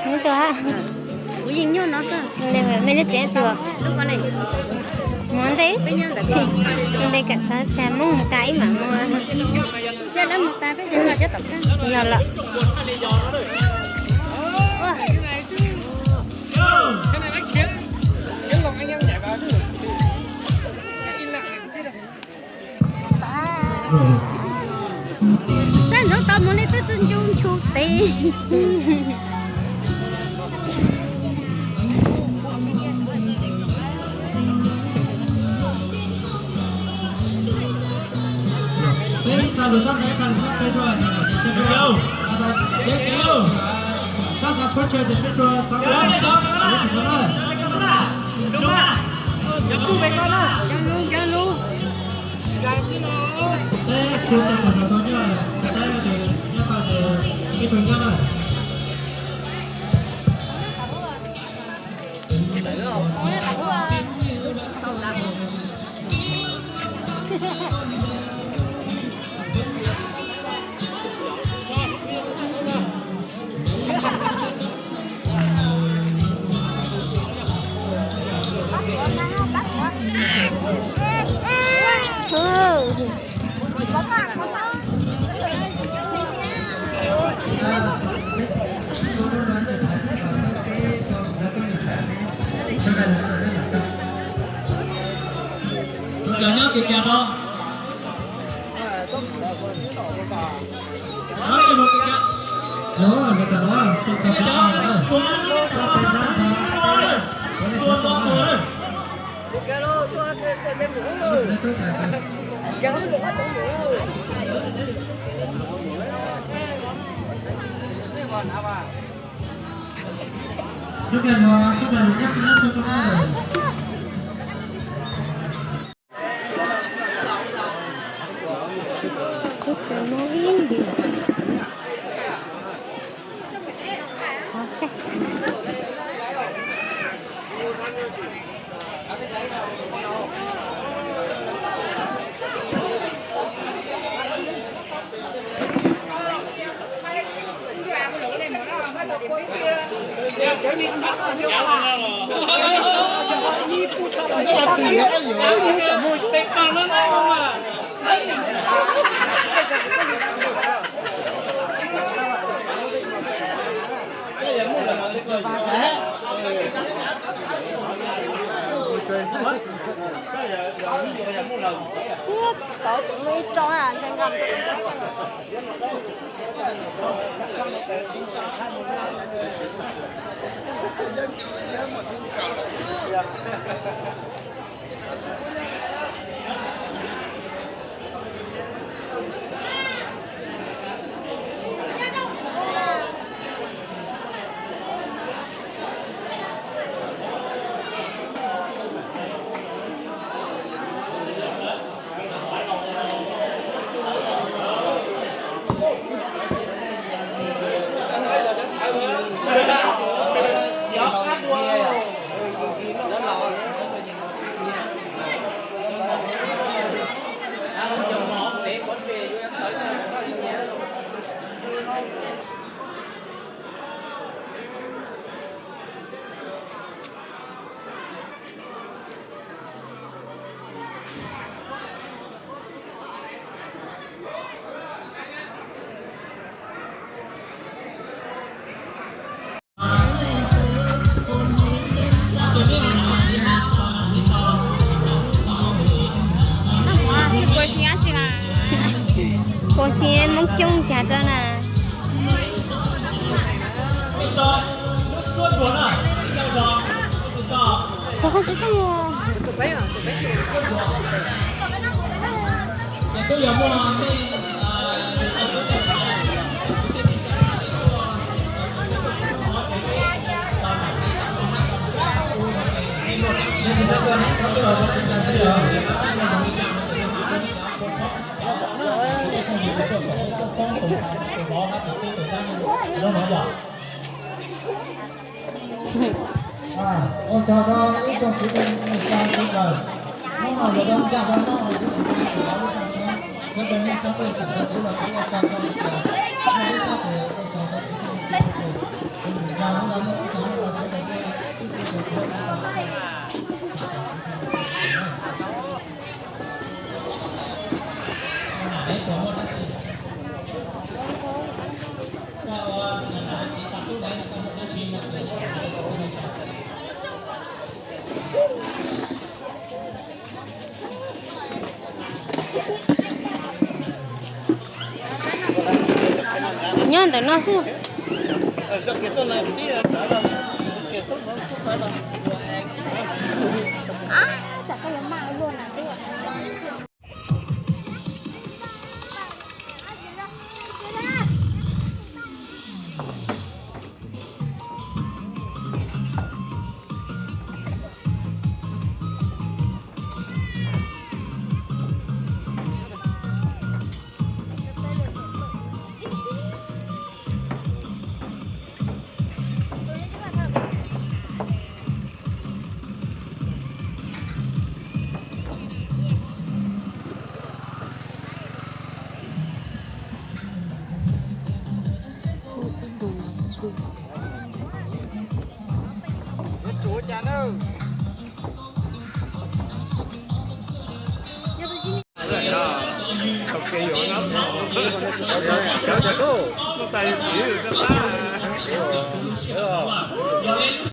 Nws tua, kuv yeej nyob no xwb. Mej lub tsev tua. Mus ntej, ntej kam tag, tsam Hmoob mus tas ib mam mus. Yog lawm. Xab ntsoov tau mus li twb tsi ncu nchu tes. Cov nyob kis cas rau. Kuv tsis muaj ib yam. Qhov xwb. Tod tseem muaj ib tsob a, ntev nqa. Puas txiv Hmoob coob cas rau na. Txog koj tsis tau. Ua tsaug rau ib tsoom kwv tij neej tsa sawv daws, hnub no yuav tau ncaj rau hnub no kuv tseem tus lawv lub qab tsheb, sawv daws nej sab tej tawm rau kuv los kuv ua tsaug rau nej tias muaj lub sab tes ua tsaug rau kuv tsoom kwv tij neej tsa sawv daws, kuv mus nrog lub lawv muaj ib tsoom lub los sawv daws nej ib tsoom kwv tij neej tsa. Nyob ntawm no xwb.